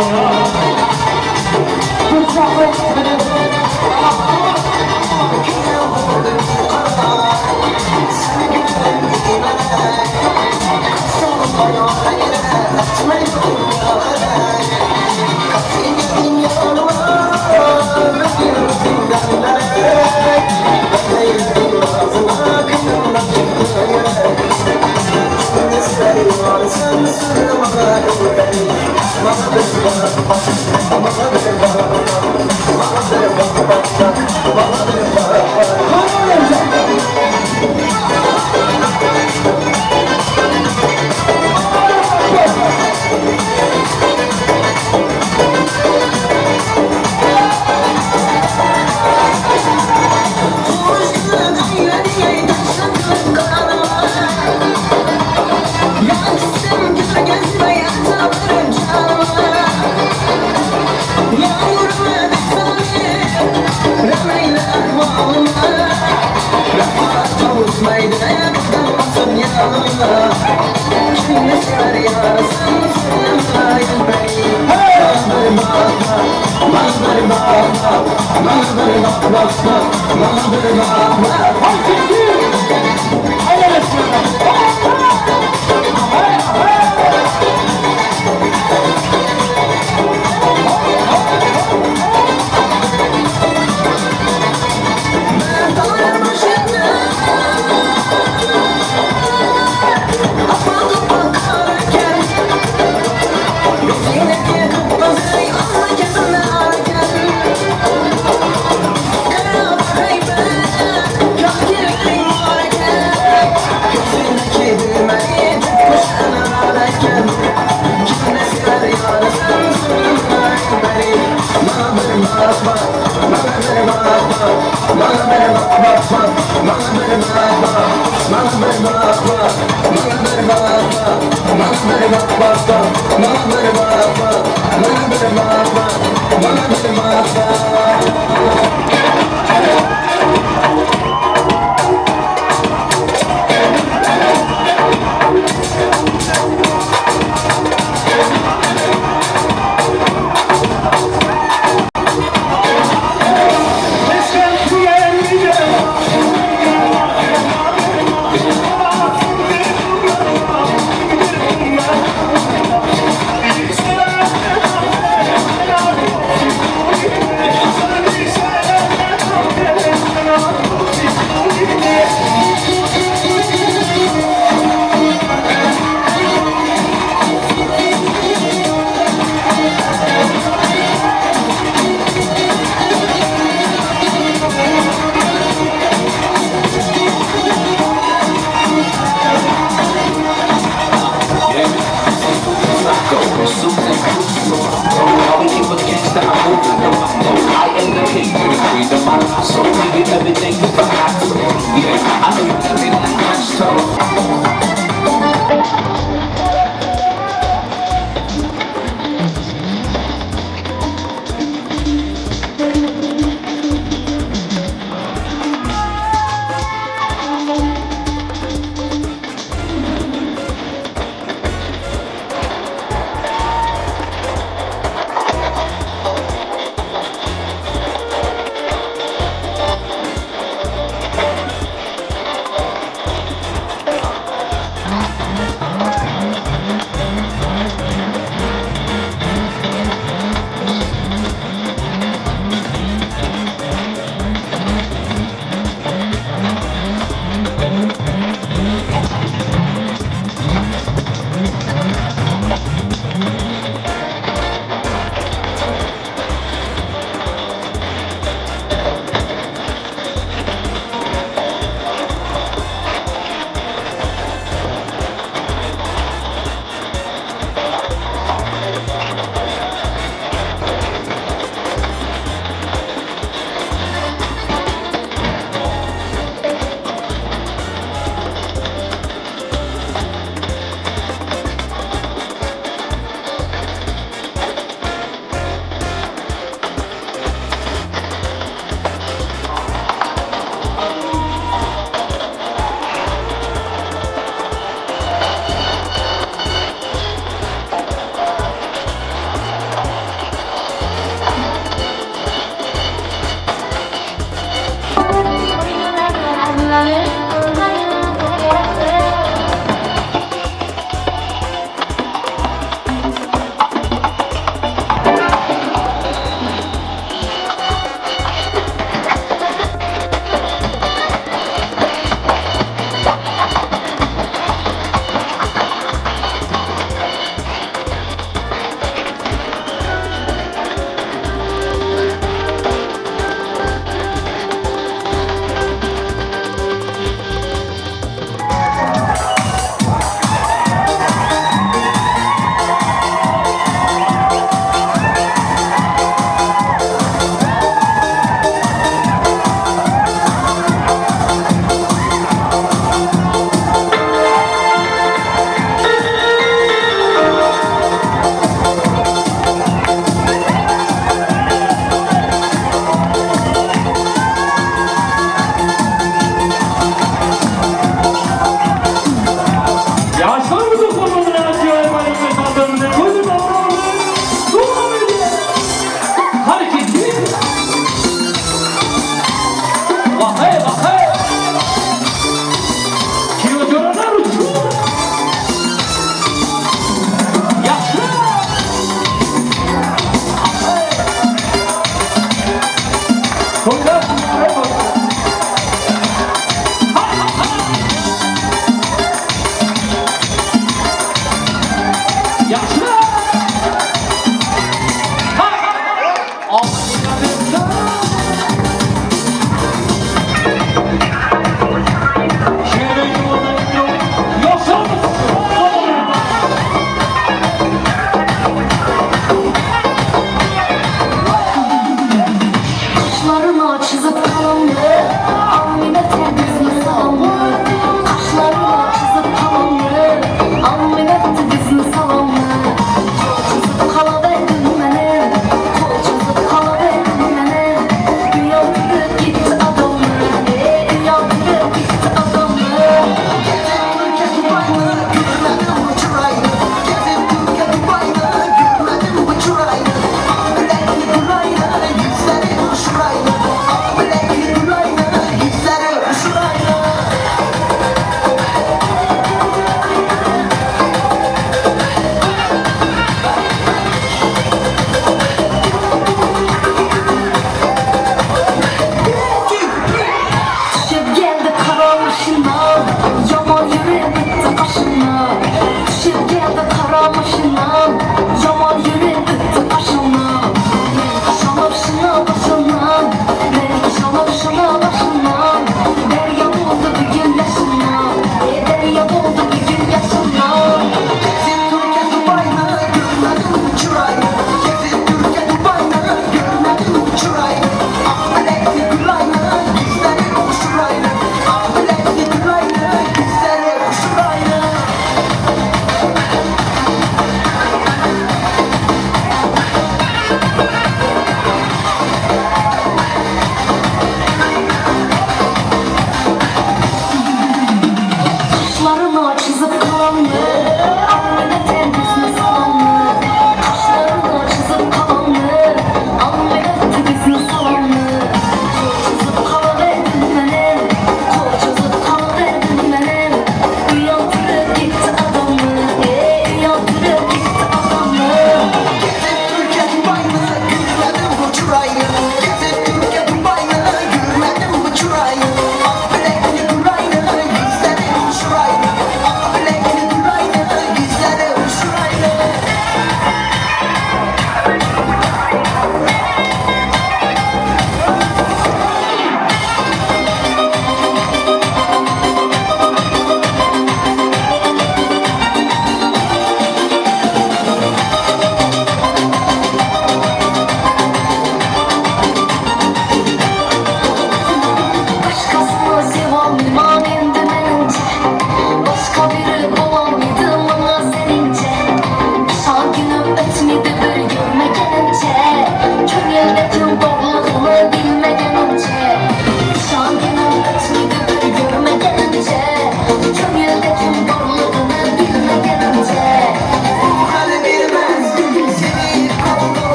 All right.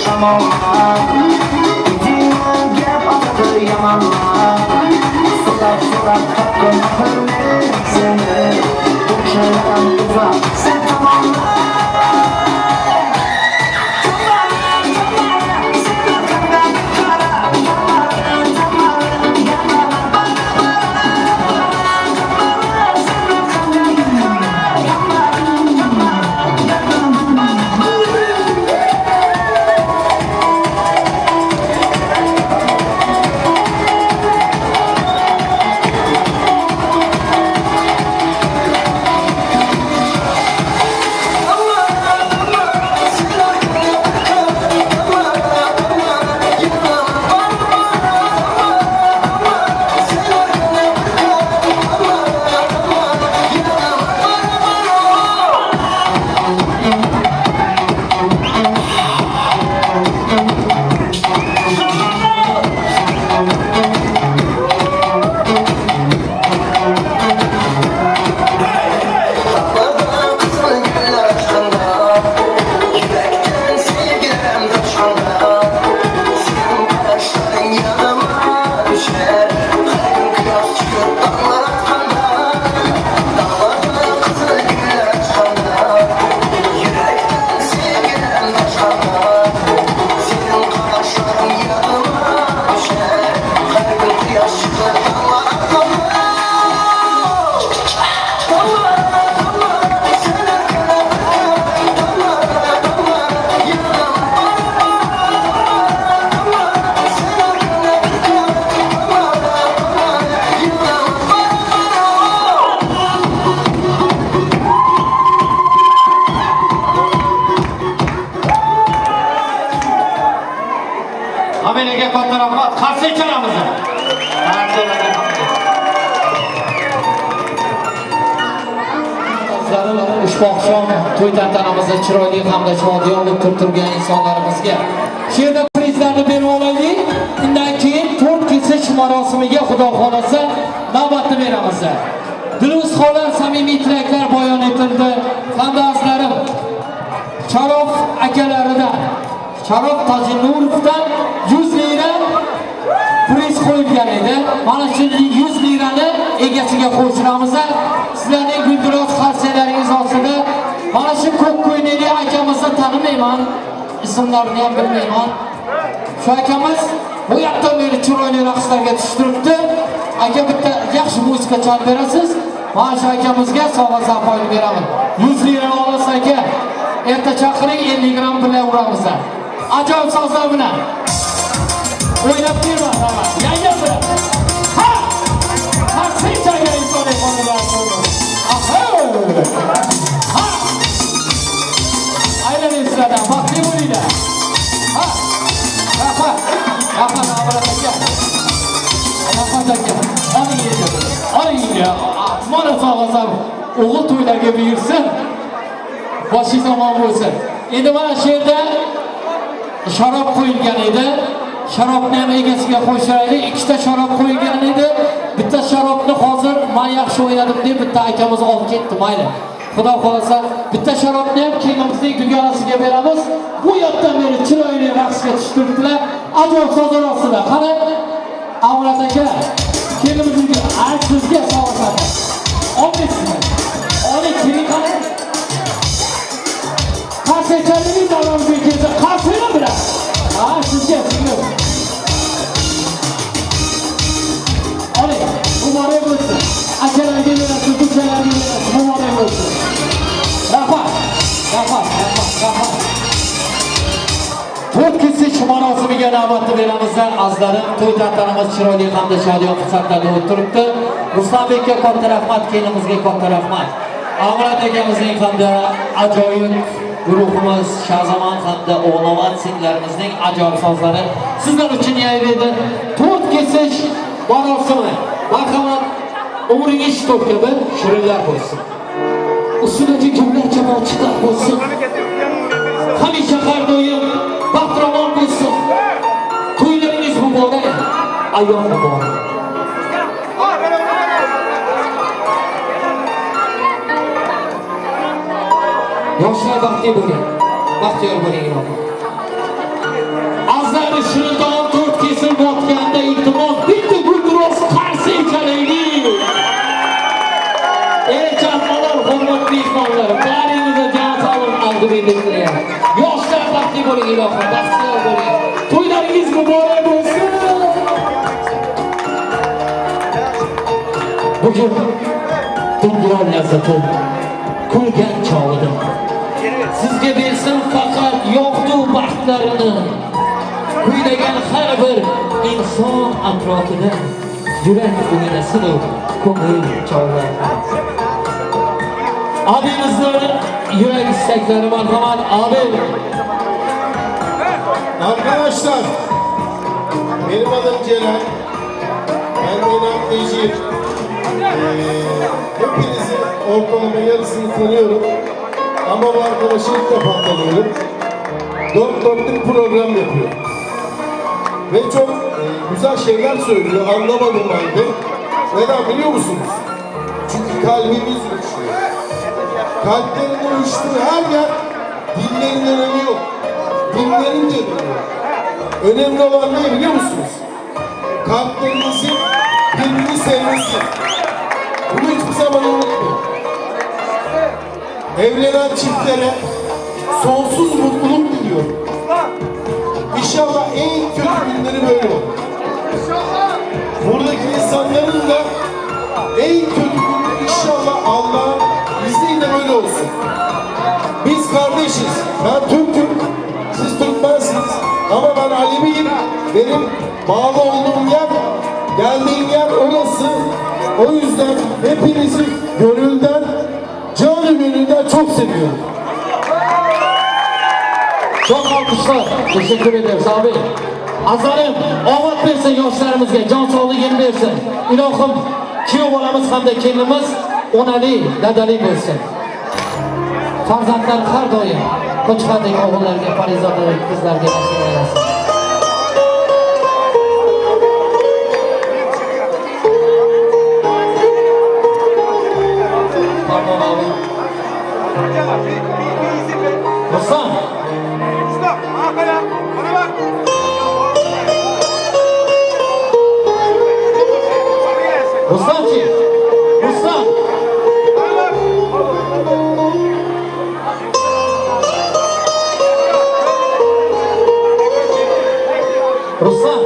Shamollar, Uyingdan gap otadi yomonlar. So'rab so'rab topdim axir men seni, O'xshayman uzoq sen tomonlar. Ushbu oqshom to'y tantanamizni chiroyli hamda shodiyon o'tib turgan insonlarimizga shu yerda prizlarni berib olaylik. Undan keyin to'rt kesish marosimiga Xudo xolasa navbatni beramiz. Diluz xola samimiy tilaklar bayon etildi. Hamda azizlarim, Sharof akalaridan, Sharof Tojinurovdan 100 lira priz qo'yilgan edi. Mana shu 100 lirani egasiga qo'shiramiz. Sizlarning guldiroz qarsalaringiz ostida mana shu ko'k ko'ylakli akamizni tanimayman, ismlarini ham bilmayman. Shu akamiz bu yoqdan beri chiroyli raqslarga tushiribdi. Aka bitta yaxshi muzika chalib berasiz. Mana shu akamizga sovg'a sovg'oyini beramiz. 100 lirani olasiz aka. Erta chaqiring, 50 gram bilan uramiz. Ajoyib sozlar bilan o'ynab berman, yangam bilan. Ha! Qarshi chalgan insonlar xonalar. Ha! Aylaning sizlardan, baxtli bo'linglar. Ha! Rahmat. Rahmat Avrat aka. Rahmat aka. Oling endi. Oling. Mana sog'asam o'g'il to'ylarga buyursin. Boshingiz omon bo'lsin. Endi mana shu yerda sharob qo'yilgan edi. Sharobni ham egasiga qo'shaylik. Ikkita sharob qo'yilgan edi. Bitta sharobni hozir men yaxshi o'ynadim deb bitta akamiz olib ketdi, mayli. Xudo xolasa bitta sharobni ham kelinimizning dugonasiga beramiz. Bu yoqdan beri chiroyli raqsga tushirdilar. Ajoyib sozlar ostida. Qani Avrat aka, kelinimizga, sizga sovg'a. Olmaysizmi? Oling, keling qani. Qarshi chalib davramizga kelsa, qarshini bilan. Ha, sizga, sizga. Oling, muborak bo'lsin. Akalarga berasiz, ukalarga berasiz, muborak bo'lsin. Rahmat, rahmat, rahmat, rahmat. To'rt kesish marosimiga navbatni beramiz. Azizlarim, to'y tantanamiz chiroyli hamda shodiyon fursatlarda o'tiribdi. Ruslanbekka katta rahmat, kelinimizga katta rahmat. Avrat akamizning hamda ajoyib guruhimiz Shahzamon hamda O'g'lovat singlarimizning ajoyib sozlari sizlar uchun yayraydi. To'rt kesish marosimi. Marhamat, umringiz to'rt kabi shirinlar bo'lsin. Ustidagi gullar jamoatchilar bo'lsin. Hamisha har doim baxtiravon bo'lsin. To'ylaringiz muborak, ayyom muborak. Yoshlar baxtli bo'ling, baxtiyor bo'ling ilohim. Bugun dunyo lazzati kulgan chog'ida sizga bersin faqat yoqdu baxtlarini. Kuylagan har bir inson atrofida yurak o'ynasinu ko'ngil chog'larini. Abimizni yurak istaklari marhamat abi. Arkadaşlar, benim adım Celal. Ben Enam. Hepinizin ortalama yarısını tanıyorum. Ama bu arkadaşı ilk defa tanıyorum. 4 dörtlük program yapıyor. Ve çok güzel şeyler söylüyor. Anlamadım ben de. Neden biliyor musunuz? Çünkü kalbimiz uyuşuyor. Kalplerin uyuştuğu her yer dinlerin önemi yok. Dinlerin de önemi yok. Önemli olan ne biliyor musunuz? Kalplerinizin birbirini sevmesi. Bunu hiçbir zaman unutmayın. Evlenen çiftlere sonsuz mutluluk diliyorum. İnşallah en kötü günleri böyle olur. Buradaki insanların da en kötü günü inşallah Allah'ın izniyle böyle olsun. Biz kardeşiz. Ben Türk'üm, siz Türkmensiniz. Ama ben Aleviyim. Benim bağlı olduğum yer, geldiğim yer orası. O yüzden hepinizi gönülden, canı gönülden çok seviyorum. Çok alkışlar. Teşekkür ederiz abi. Azarim, omad bersin yoshlarimizga, jon sog'ligini bersin. Ilohim, kuyov bolamiz hamda kelinimiz onali, dadali bo'lsin. Farzandlar har doim qo'chqordek o'g'illarga, parizodadek qizlarga nasib aylasin. Pardon abi. Ruslan. Ruslançı. Ruslan. Ruslan.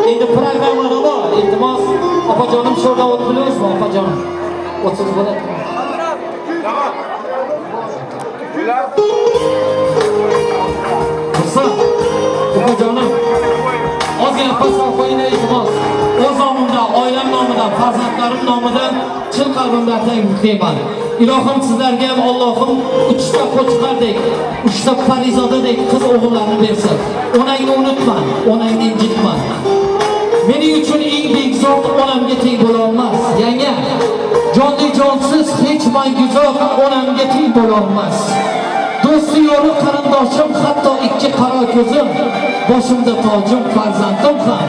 Endi programmani bor. Iltimos, opajonim shu yerdan o'tib bilamizmi, opajonim? 30 bo'ladi. Ruslan, opajonim, ozgina pastroq qo'yinglar, iltimos. O'z nomimdan, oilam nomidan, farzandlarim nomidan chin qalbimdan tabriklayman. Ilohim sizlarga ham Allohim 3 ta qo'chqordek, 3 ta parizodadek qiz o'g'illarni bersin. Onangni unutma, onangni incitma. Mening uchun eng buyuk zot onamga teng bo'la olmas. Yanga, jonli jonsiz hech mangu zot onamga teng bo'la olmas. Do'sti yo'ri qarindoshim, hatto ikki qaro ko'zim, boshimda tojim, farzandim ham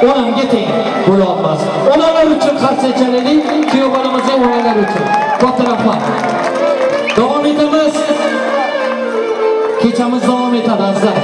onamga teng bo'la olmas. Onalar uchun qarsak chalaylik, kuyov bolamizning onalari uchun. Katta rahmat. Davom etamiz. Kechamiz davom etadi azizlar.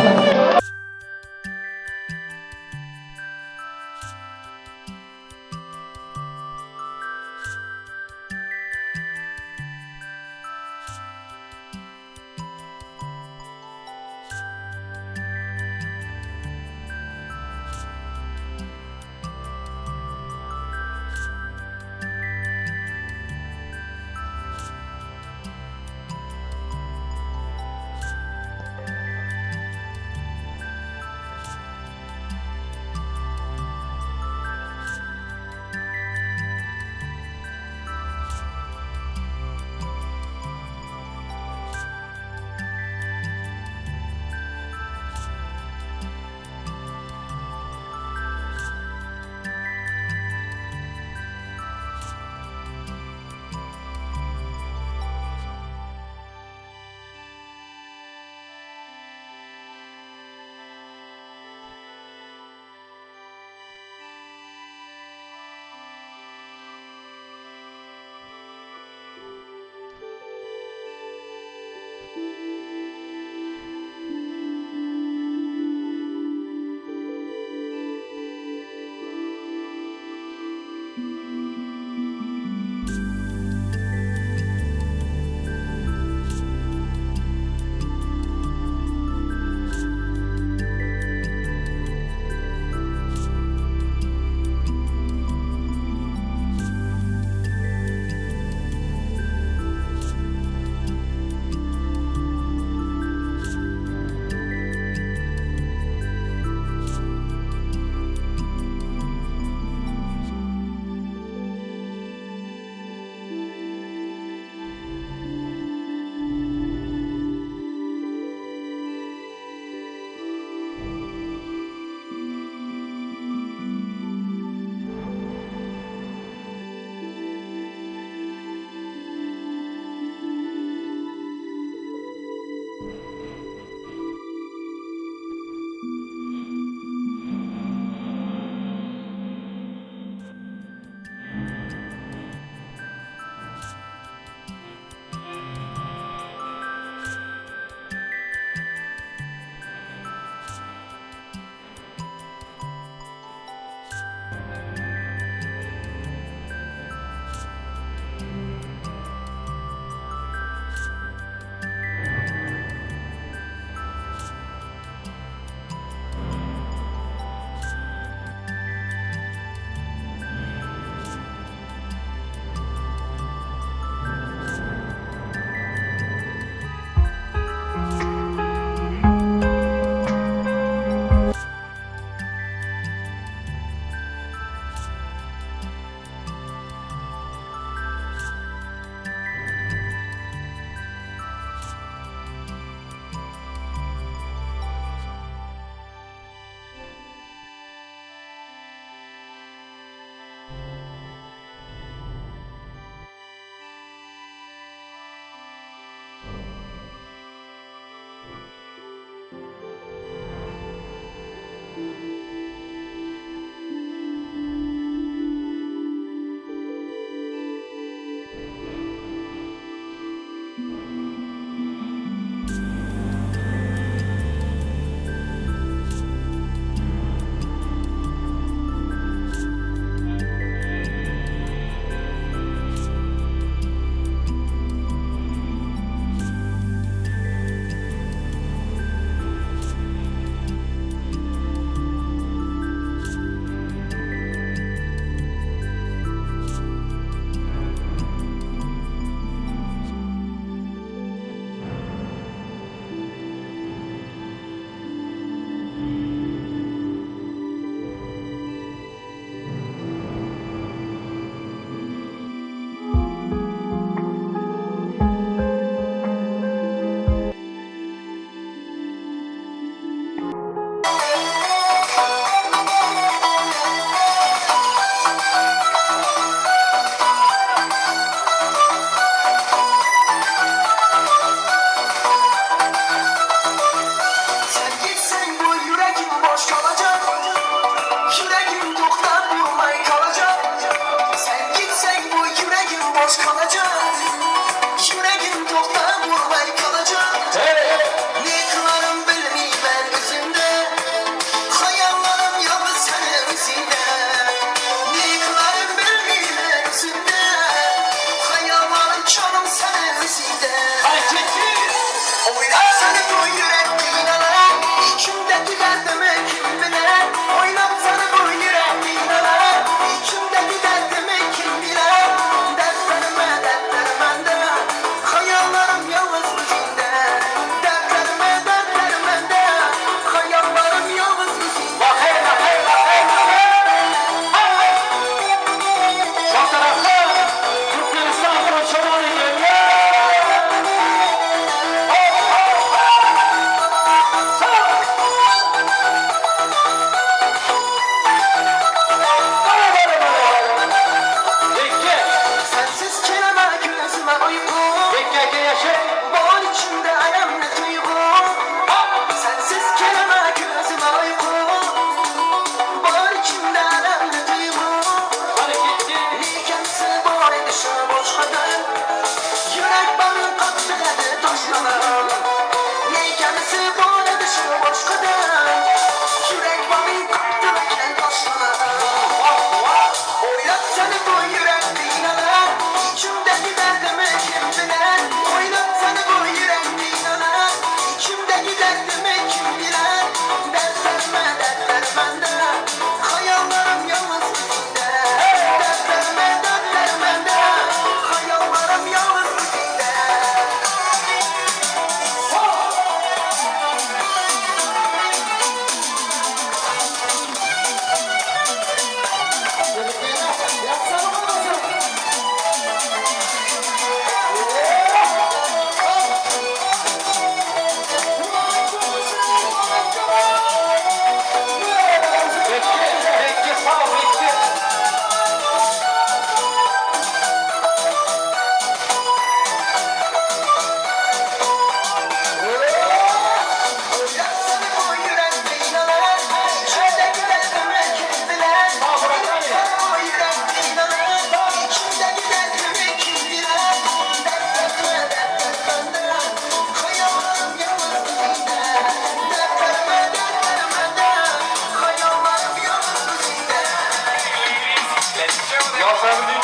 Hakikati.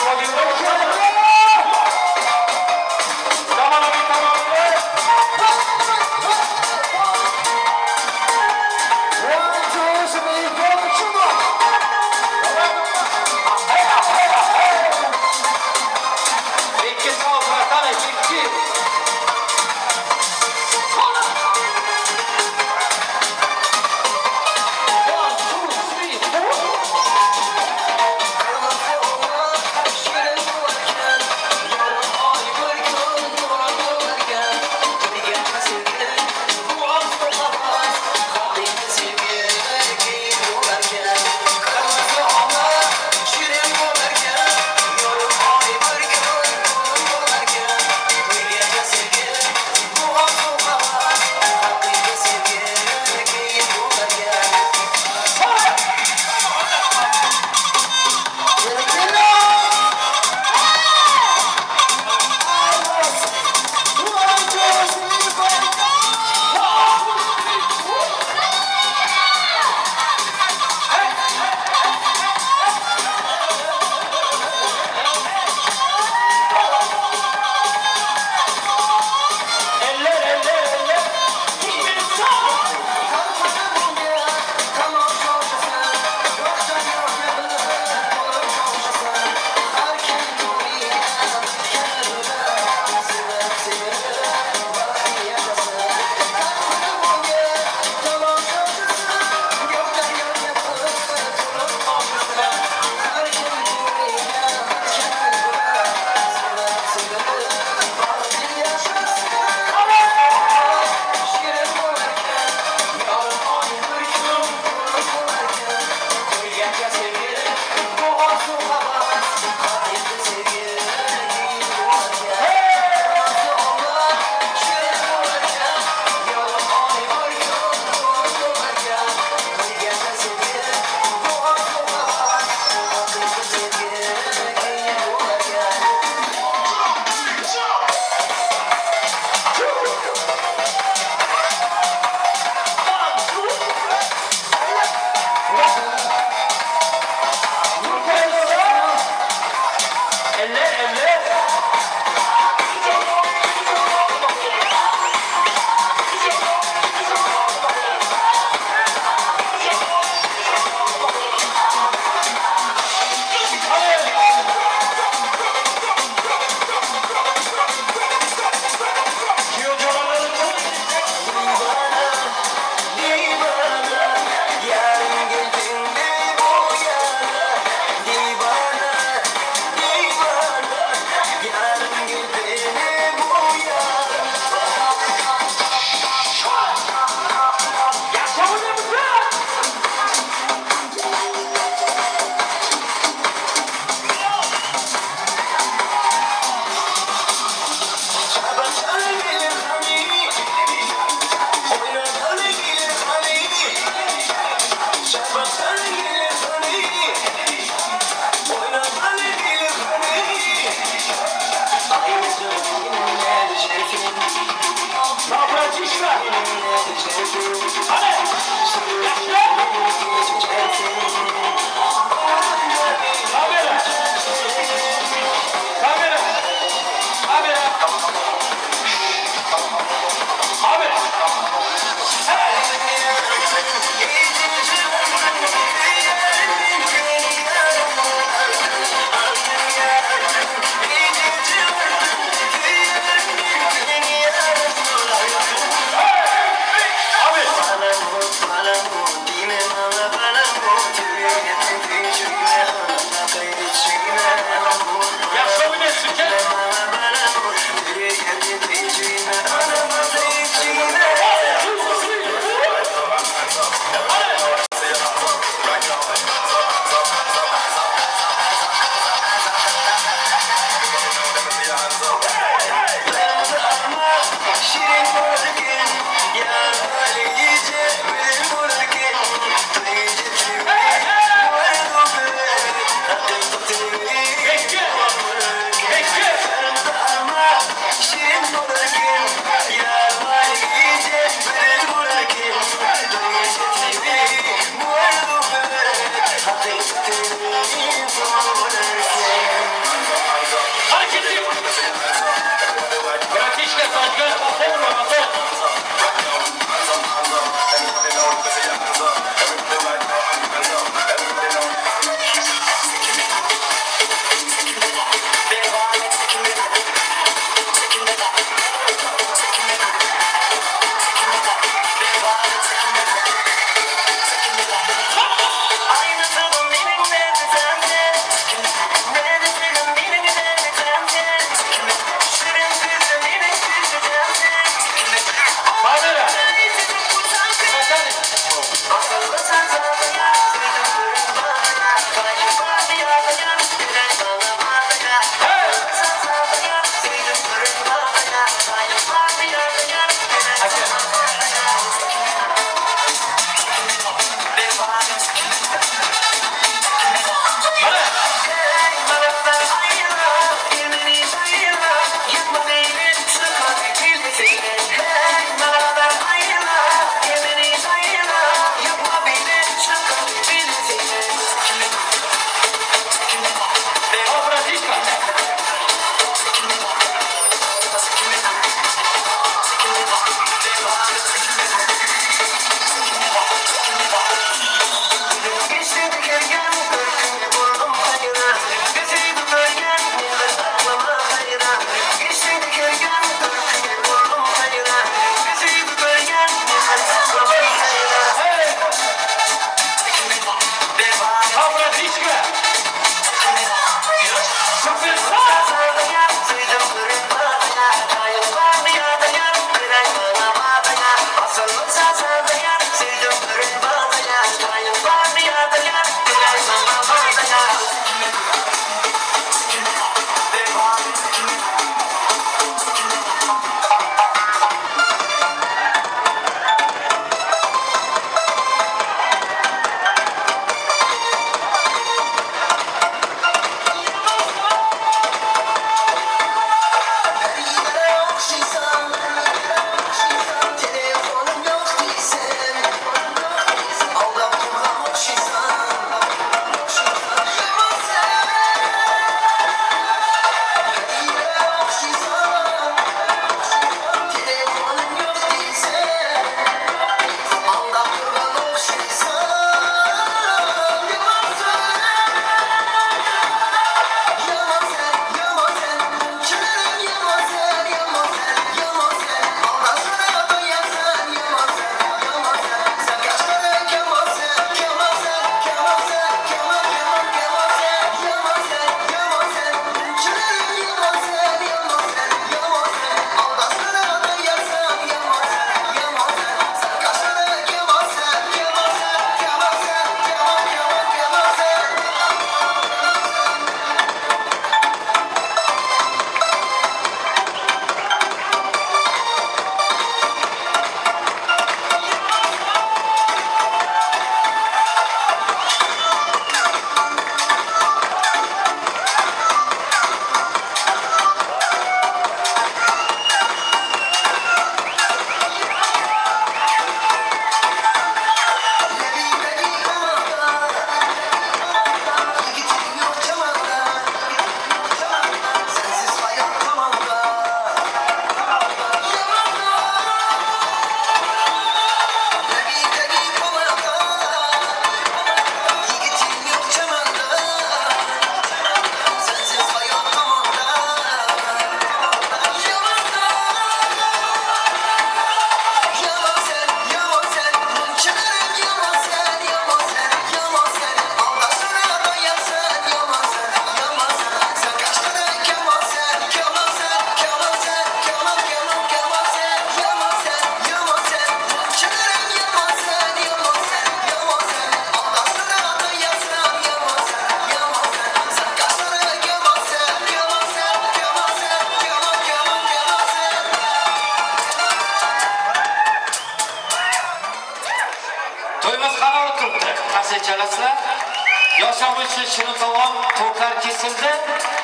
Yoshlar uchun shirin taom, tortlar kesildi.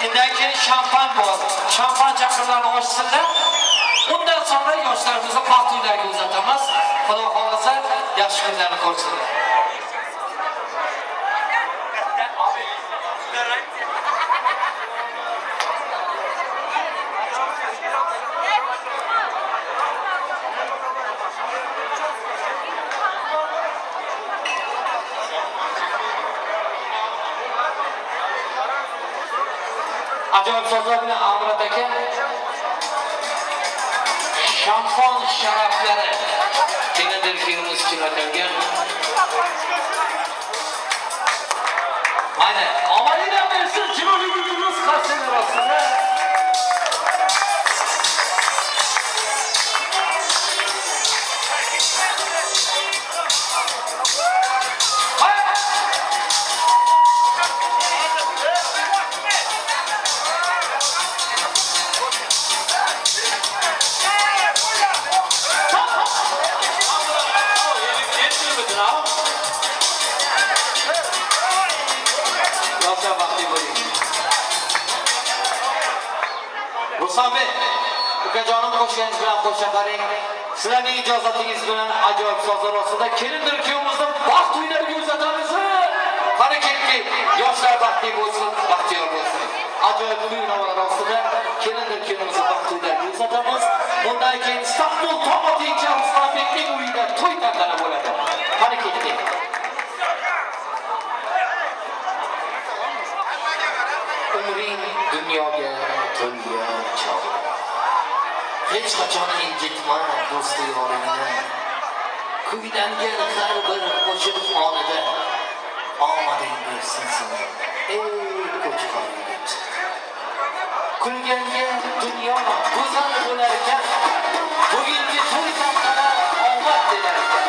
Undan keyin şampan bor. Şampan chaqirlarini ochsinlar. Undan sonra yoshlarimizni baxt uylariga uzatamiz. Xudo xohlasa yaxshi kunlarni ko'rsinlar. Ajoyib so'zlar bilan Amrat aka şampan sharaflari kelindir kuyovimiz uchun atalgan. Mana omadinglar bersin, chiroyli yurtimiz qarsini rostini. Ruslanbek, ukajonim qo'shganingiz bilan qo'sha qaring. Sizlarning ijozatingiz bilan ajoyib sozlar ostida kelindir kuyovimizni baxt uylariga uzatamiz. Qani ketki, yoshlar baxtli bo'lsin, baxtiyor bo'lsin. Ajoyib kuy navolar ostida kelindir kuyovimizni baxt uylariga uzatamiz. Bundan keyin Istanbul tong otincha Ruslanbekning uyida to'y tantana bo'ladi. Qani ketdik. Umring dunyoga to'lgan chog'. Hech qachon incitma do'sti yoringni. Kuylangan har bir qo'shiq onida omading bersin seni, ey qo'chqor yigit. Kulganga dunyo go'zal bo'lar ekan, bugungi to'y tantana omad delar ekan.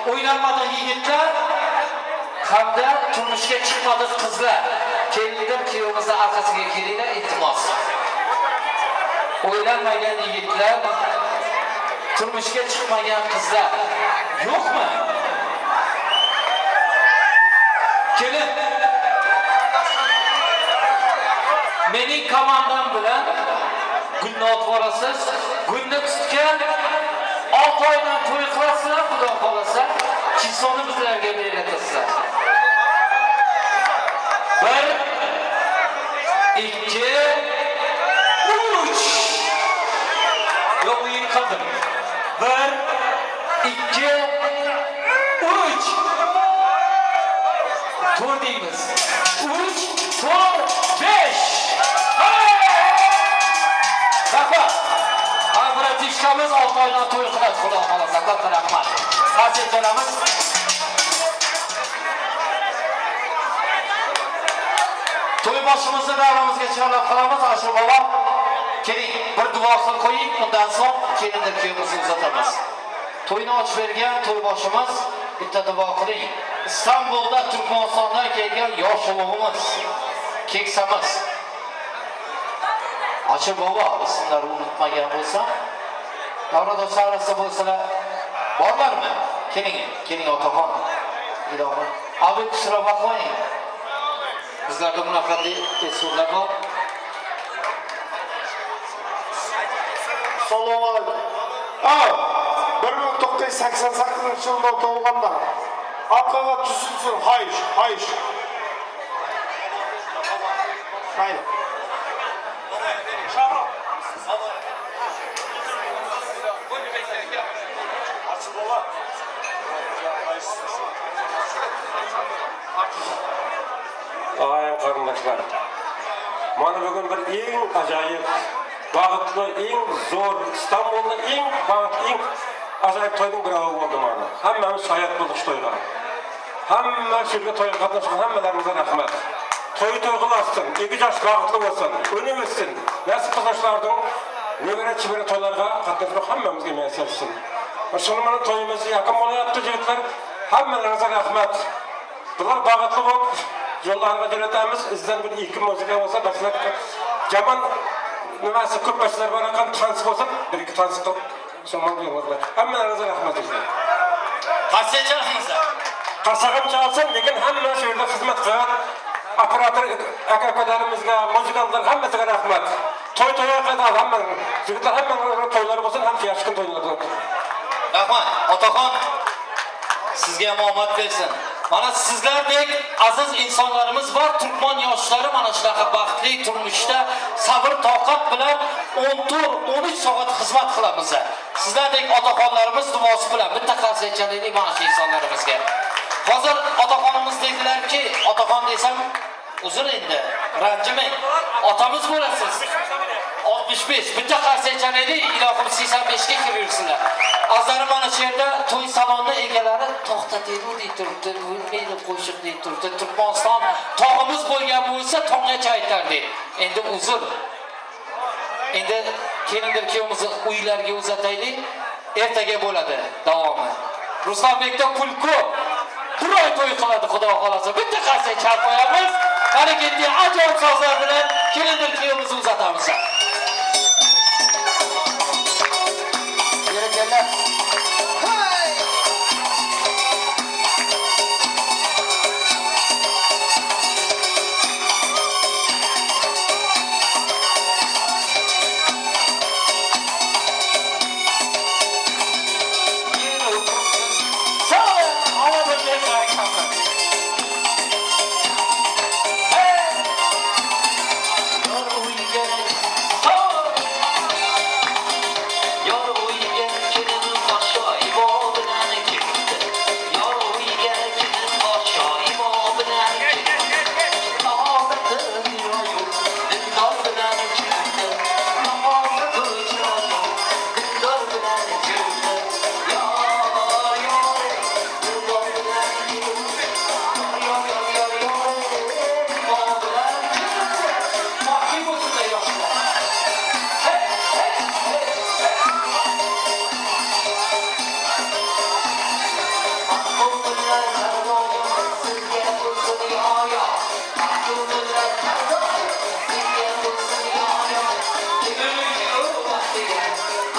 Uylanmadı yigitlar hamda turmushga chiqmadi qizlar. Kelindir kuyovimizni orqasiga kelinglar, iltimos. Uylanmagan yigitlar Turmushga chiqmagan qizlar yo'qmi? Kelin. Mening komandam bilan gulni otib borasiz. Gulni tutgan 6 oydan to'y qilasizlar, Xudo xolasa, chisoni bizlarga beratasizlar. 1 2 3. Yo'q, o'yin qildim. 1 2 3. 4 deymiz. 3 4 5. Rahmat. Bratishkamiz 6 oydan to'y qiladi, Xudo xolasa. Katta rahmat. Qarshi chalamiz. To'y boshimizni davramizga chorlab qolamiz. Ashur bobo, keling, bir duo qilib qo'ying, undan so'ng kelindir kuyovimizni uzatamiz. To'yni ochib bergan to'y boshimiz bitta duo qiling. Istanbulda Turkmanistondan kelgan yosh ulug'imiz, keksamiz. Ashur bobo, ismlarini unutmagan bo'lsam, davradoshlar orasida bo'lsalar borlarmi? Keling, keling otaxon. Ilohim, abi kusura bakmayın. Bizlarda bunaqa desurlar bor. Assalomu alaykum. 1988-yilda tug'ilganlar. Orqaga tushsin, haysh, haysh. Mayli. Ağayın qarındaşlar, mana bugün bir eng ajoyib, baxtli, eng zo'r, İstanbulda eng baxtli, eng ajoyib to'yning biri bo'ldi mana. Hammamiz shoyat bo'ldik shu to'yga. Hamma shu yerga to'yga qatnashgan hammalarimizga rahmat. To'y to'y qilsin, ikki yosh baxtli bo'lsin, unib o'ssin. Nasib qilsa shularning nevara chibara to'ylarga qatnashib hammamizga muyassar etsin. Shuni mana to'yimiz yaqin bo'lyapti jigitlar. Hammalaringizga rahmat. Bular baxtli bo'lib yo'llarga jo'natamiz. Izdan bir ikki muzika bo'lsa, bashlar jaman nimasi ko'p bashlar bor ekan, tans bo'lsa, bir ikki tans qilib somon yo'llar. Hammalaringizga rahmat jigitlar. Qarsak chalamiz. Qarsag'im chalsin, lekin hamma shu yerda xizmat qilgan operator aka-ukalarimizga, muzikantlar hammasiga rahmat. To'y to'yga qadar hamma jigitlar hammaning to'ylari bo'lsin, ham yaxshi kun to'ylari bo'lsin. Rahmat. Otaxon, sizga ham omad bersin. Mana sizlardek aziz insonlarimiz bor, Turkman yoshlari mana shunaqa baxtli turmushda sabr toqat bilan 14-13 soat xizmat qilamiz. Sizlardek otaxonlarimiz duosi bilan bitta qarsak chalaylik mana shu insonlarimizga. Hozir otaxonimiz dedilarki, otaxon desam uzr endi, ranjimang. Otamiz bo'lasiz. 65 bitta qarsak chalaylik, ilohim 85 ga kirib yursinlar. Azizlarim, mana shu yerda to'y saloni egalari to'xtataylik deb turibdi, o'lmaydi qo'shiq deb turibdi. Turkmaniston tog'imiz bo'lgan bo'lsa, tonggacha aytardik. Endi uzr. Endi kelindir kuyovimizni uylariga uzataylik, ertaga bo'ladi davomi. Ruslanbekda pul ko'p. Bir oy to'y qiladi, Xudo xolasa. Bitta qarsak chalib qo'yamiz. Harakatli ajoyib sozlar bilan kelindir kuyovimizni uzatamiz. Berekella. Hey!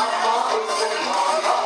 Amma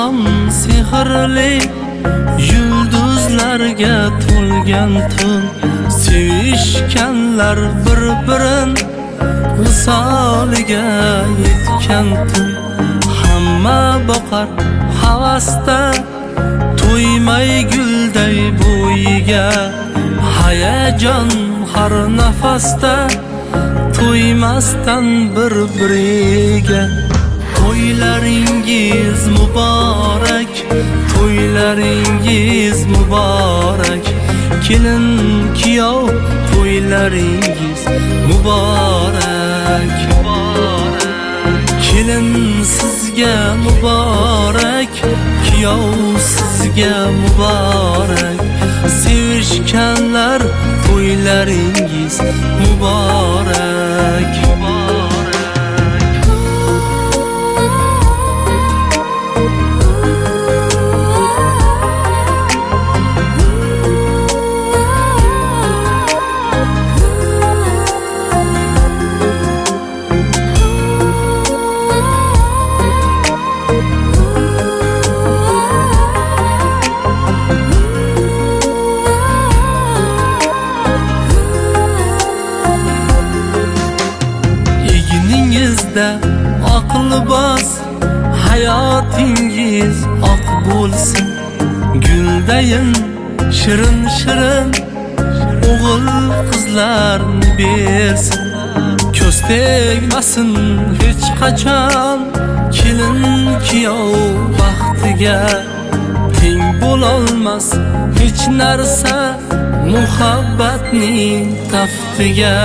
Oqshom sehrli yulduzlarga to'lgan tun, sevishganlar bir-birin visoliga yetgan tun. Hamma boqar havasda to'ymay gulday bo'yiga, hayajon har nafasda to'ymasdan bir-biriga. To'ylaringiz muborak, to'ylaringiz muborak, kelin kuyov to'ylaringiz muborak. Kelin sizga muborak, kuyov sizga muborak, sevishganlar to'ylaringiz muborak. Oq libos hayotingiz oq bo'lsin, guldayin shirin shirin o'g'il qizlarni bersin. Ko'z tegmasin hech qachon kelin kuyov baxtiga, teng bo'lolmas hech narsa muhabbatning taftiga.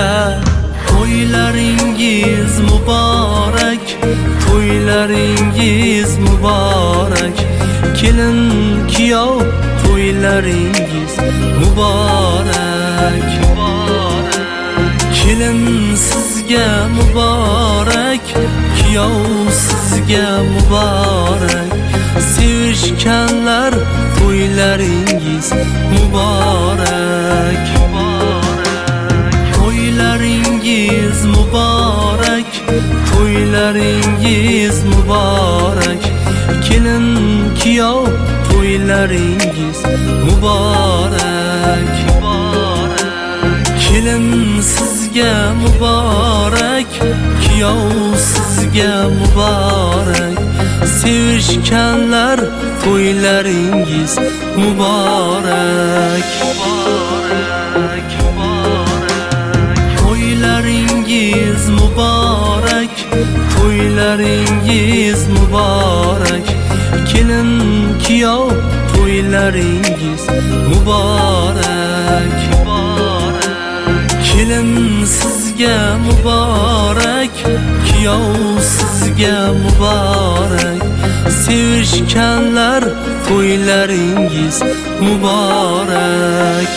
To'ylaringiz muborak, to'ylaringiz muborak, kelin kuyov to'ylaringiz muborak. Kelin sizga muborak, kuyov sizga muborak, sevishganlar to'ylaringiz muborak. To'ylaringiz muborak, to'ylaringiz muborak, kelin kuyov to'ylaringiz muborak. Kelin sizga muborak, kuyov sizga muborak, sevishganlar to'ylaringiz muborak. To'ylaringiz muborak, to'ylaringiz muborak, kelin kuyov to'ylaringiz muborak. Kelin sizga muborak, kuyov sizga muborak, sevishganlar to'ylaringiz muborak.